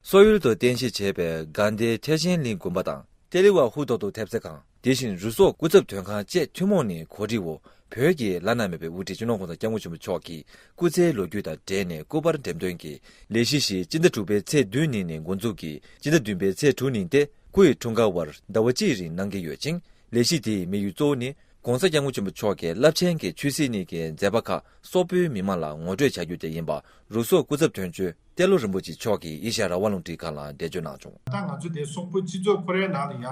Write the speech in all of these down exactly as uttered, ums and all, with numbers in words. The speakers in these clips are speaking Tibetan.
སོག་ཡུལ་དུ་རྟེན་གཞི་བྱས་པའི་དགའ་ལྡན་ཐེག་ཆེན་གླིང་དགོན་པ་དང་། ཏེ་ལི་ཝ་ཧུ་ཏོ་ཏོ་ཐེབས་རྩ་ཁང་། དེ་བཞིན་རུ་སོག་སྐུ་ཚབ་དོན་ཁང་བཅས་ཐུན་མོང་ནས་གོ་སྒྲིག་འོག་བོད་ཀྱི་བླ་ན་མེད་པའི་དབུ་ཁྲིད་སྤྱི་ནོར་༸གོང་ས་༸སྐྱབས་མགོན་ཆེན་པོ་མཆོག་གི་སྐུ་ཚེའི་ལོ་རྒྱུས་དང་འབྲེལ་ནས་སྐུ་པར་འགྲེམས་སྟོན་གྱི་ལས་གཞི་ཞིག་སྤྱི་ཟླ་དྲུག་པའི་ཚེས་བདུན་ཉིན་ནས་འགོ་འཛུགས་ཀྱིས་སྤྱི་ཟླ་བདུན་པའི་ཚེས་དྲུག་ཉིན་ཏེ་སྐུ་ཡི་འཁྲུངས་སྐར་བར་ཟླ་བ་གཅིག་རིང་གནང་གི་ཡོད་ཅིང་། ལས་གཞི་དེའི་དམིགས་ཡུལ་གཙོ་བོ་ནི་༸གོང་ས་༸སྐྱབས་མགོན་ཆེན་པོ་མཆོག་གི་རླབས་ཆེན་གྱི་ཆོས་སྲིད་གཉིས་ཀྱི་མཛད་པ་ཁག་སོག་པོའི་མི་མང་ལ་ངོ་སྤྲོད་བྱ་རྒྱུ་དེ་ཡིན་པ་རུ་སོག་སྐུ་ཚབ་དོན་གཅོད་ཏེ་ལོ་རིན་པོ་ཆེ་མཆོག་གིས་ཨེ་ཤ་ཡ་རང་དབང་རླུང་འཕྲིན་ཁང་ལ་འགྲེལ་བརྗོད་གནང་བྱུང་། ད་ང་ཚོ་དེ་སོག་པོ་སྤྱི་ཚོགས་ཁོ་རའི་ནང་ལ་ཡང་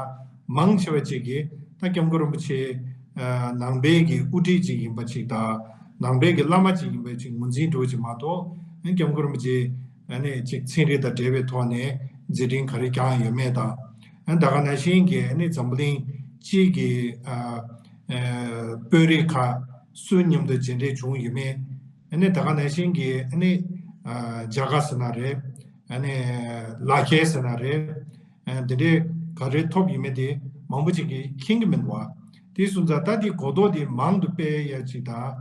མང་ཆེ་བ་ཅིག་གིས་ད་༸སྐྱབས་མགོན་རིན་པོ་ཆེ་ནང་པའི་གི་དབུ་ཁྲིད་ཅིག་ཡིན་པ་ཅིག་དང་ནང་པའི་གི་བླ་མ་ཅིག་ཡིན་པ་ཅིག་ངོས་འཛིན་འགྲོ་བ་ཅིག་མ་གཏོགས་༸སྐྱབས་མགོན་རིན་པོ་ཆེ་ཨ་ནི་ཅིག་ཚན་རིག་དང་འབྲེལ་བའི་ཐོག་ནས་མཛད་འཕྲིན་ག་རེ་བསྐྱངས་ཡོད་མེད་དང་། ཨ་ད་ག་ནང་བཞིན་གྱི་ཨ་ནི་འཛམ་བུ་གླིང་སྤྱིའི་གི་ཨ་ཨ་དཔོན་རིགས་ཁག་སུ་མཉམ་དུ་མཇལ་འཕྲད་བྱུང་ཡོད་མེད། ཨ་ནི་ད་ག་ནང་བཞིན་གྱི་ཨ་ནི་ཨ་རྒྱ་གར་ཟེར་ན་རེད། ཨ་ནི་ལ་ཁེལ་ཟེར་ན་རེད། ཨ་འདི་འདྲའི་ག་རེ་ཐོབ་ཡོད་མེད་དེ་མང་པོ་ཅིག་གིས་མཁྱེན་གྱི་མི་འདུག་བ། དེ་སོང་ཙང་ད་དེ་གོ་རྟོགས་དེ་མང་དུ་སྤེལ་ཡ་ཅིག་དང་།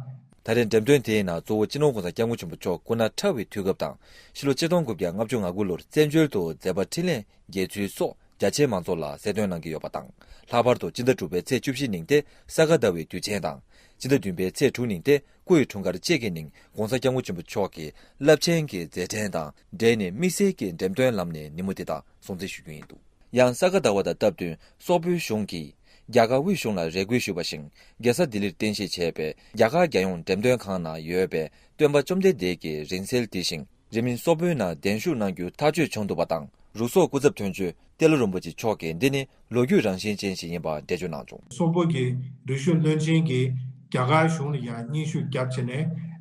ད་རེས་འགྲེམས་སྟོན་དེའི་ནང་གཙོ་བོ་སྤྱི་ནོར་༸གོང་ས་༸སྐྱབས་མགོན་ཆེན་པོ་མཆོག་སྐུ་ན་ཕྲ་བའི་དུས་སྐབས་དང་། ཕྱི་ལོ་ཆིག་སྟོང་དགུ་བརྒྱ་ལྔ་བཅུ་ང་དགུ་ལོར་བཙན་བྱོལ་དུ་མཛད་པ་འཕྲིན་ལས་རྒྱལ་ཚུལ་སོགས་རྒྱ་ཆེའི་མང་ཚོགས་ལ་གསལ་སྟོན་གནང་གི་ཡོད་པ་དང་། ལྷག་པར་དུ་སྤྱི་ཟླ་དྲུག་པའི་ཚེས་བཅུ་བཞི་ཉིན་ཏེ་ས་ག་ཟླ་བའི་དུས་ཆེན་དང་། སྤྱི་ཟླ་བདུན་པའི་ཚེས་དྲུག་ཉིན་ཏེ་སྐུ་ཡི་འཁྲུངས་སྐར་བཅས་ཀྱི་ཉིན་༸གོང་ས་༸སྐྱབས་མགོན་ཆེན་པོ་མཆོག་གི་རླབས་ཆེན་གྱི་མཛད་འཕྲིན་དང་འབྲེལ་ནས་དམིགས་བསལ་གྱི་འགྲེམས་སྟོན་ལམ་ནས་ཉིན་མོ་དེ་དག་སྲུང་བརྩི་ཞུ་རྒྱུ་ཡིན་འདུག་ཡང་ས་ག་ཟླ་བ་དང་སྟབས་བསྟུན་སོག་པོའི་གཞུང་གིས་རྒྱ་གར་དབུས་གཞུང་ལ་རེ་སྐུལ་ཞུས་པ་བཞིན་རྒྱལ་ས་ལྡི་ལིར་རྟེན་གཞི་བྱས་པའི་རྒྱ་གར་རྒྱལ་ཡོངས་འགྲེམས་སྟོན་ཁང་ནང་ཡོད་པའི་སྟོན་པ་བཅོམ་ལྡན་འདས་ཀྱི་རིང་བསྲེལ་དེ་བཞིན་རིང་མིན་སོག་པོའི་ནང་གདན་ཞུ་གནང་རྒྱུ་ཐག་གཅོད་བྱུང་འདུག་པ་དང་། རུ་སོག་སྐུ་ཚབ་དོན་གཅོད་ཏེ་ལོ་རིན་པོ་ཆེ་མཆོག་གིས་འདི་ནི་ལོ་རྒྱུས་རང་བཞིན་ཅན་ཞིག་ཡིན་པ་འགྲེལ་བརྗོད་གནང་བྱུང་། སོག་པོ་གི་རིག་ཤོད་བློན་ཆེན་གྱིས་རྒྱ་གར་གཞུང་ལ་ཡང་སྙན་ཞུ་བརྒྱབ་བྱས་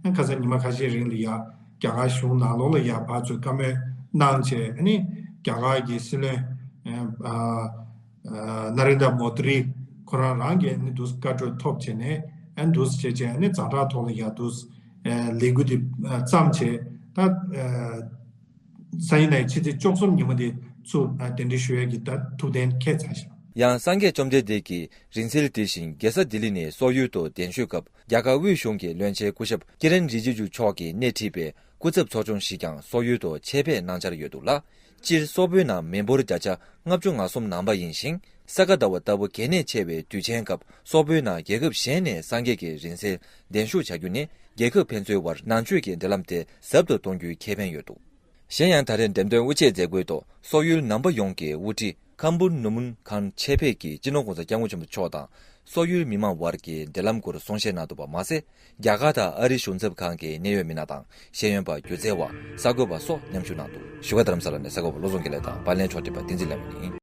ནས་ཁ་སང་ཉི་མ་ཁ་ཤས་རིང་ལ་ཡང་རྒྱ་གར་གཞུང་ནང་ལོགས་ལ་ཡང་ཕར་ཚུར་བཀའ་མོལ་གནང་བྱས་ཨ་ནི་རྒྱ་གར་གྱི་སྲིད་བློན་ཨ་ཨ་ན་རེན་དྲ་མོ་དི་ཁོ་རང་རང་གིས་ཨ་ནི་འདུག་བཀའ་འཁྲོལ་ཐོབ་བྱས་ནས་ཨ་འདུག་བྱས་བྱས་ཨ་ནི་ཛ་དྲག་ཐོག་ལ་ཡང་འདུག་ལས་འགུལ་དེ་བརྩམས་བྱས་ད། སང་ཉིན་ནས་ཕྱི་ཚེས་བཅུ་གསུམ་ཉིན་མོ་དེ་ཚུར་གདན་འདྲེན་ཞུ་ཡས་ཀྱི་ད་ཐུགས་གཏན་འཁེལ་ཚར་ཤག་ཡང་སངས་རྒྱས་བཅོམ་ལྡན་འདས་ཀྱི་རིང་བསྲེལ་དེ་བཞིན་རྒྱལ་ས་ལྡི་ལི་ནས་སོག་ཡུལ་དུ་གདན་ཞུས་སྐབས་རྒྱ་གར་དབུས་གཞུང་གི་བློན་ཆེན་སྐུ་ཞབས་ཀི་རན་རི་ཇི་ཇུ་མཆོག་གིས་སྣེ་ཁྲིད་པའི་སྐུ་ཚབ་ཚོགས་ཆུང་ཞིག་ཀྱང་སོག་ཡུལ་དུ་ཆེད་ཕེབས་གནང་འཆར་ཡོད་འདུག་ལ། སྤྱིར་སོག་པོའི་ནང་མི་འབོར་བརྒྱ་ཆ་ལྔ་བཅུ་ང་གསུམ་ནང་པ་ཡིན་ཞིང་། ས་ག་ཟླ་བ་ལྟ་བུ་གལ་གནད་ཆེ་བའི་དུས་ཆེན་སྐབས་སོག་པོའི་ནང་རྒྱལ་ཁབ་གཞན་ནས་སངས་རྒྱས་ཀྱི་རིང་བསྲེལ་གདན་ཞུ་བྱ་རྒྱུ་ནི་རྒྱལ་ཁབ་ཕན་ཚུན་བར་ནང་ཆོས་ཀྱི་འབྲེལ་ལམ་དེ་ཟབ་ཏུ་གཏོང་རྒྱུའི་ཁེ་ཕན་ཡོད་འདུག་གཞན་ཡང་ད་རེས་འགྲེམས་སྟོན་དབུ་འབྱེད་མཛད་སྒོའི་ཐོག་སོག་ཡུལ་ནང་པ་ཡོངས་ཀྱི་དབུ་ཁྲིད་ཁམ་བུ་ནུ་མུན་ཁང་ཆེད་ཕེབས་ཀྱིས་སྤྱི་ནོར་༸གོང་ས་༸སྐྱབས་མགོན་ཆེན་པོ་མཆོག་དང་སོག་ཡུལ་མི་མང་བར་གྱི་འབྲེལ་ལམ་སྐོར་གསུང་བཤད་གནང་འདུག་པ་མ་ཟད། རྒྱ་གར་དང་ཨ་རིའི་གཞུང་ཚབ་ཁང་གི་གནད་ཡོད་མི་སྣ་དང་ཤེས་ཡོན་པ་སྒྱུ་རྩལ་བ་གསར་འགོད་པ་སོགས་མཉམ་ཞུགས་གནང་འདུག་བཞུགས་སྒར་རྡ་རམ་ས་ལ་ནས་གསར་འགོད་པ་བློ་བཟང་དགེ་ལེགས་དང་པར་ལེན་ཕྱོགས་སྒྲིག་པ་བསྟན་འཛིན་ལྷ་མོ་ཡིན།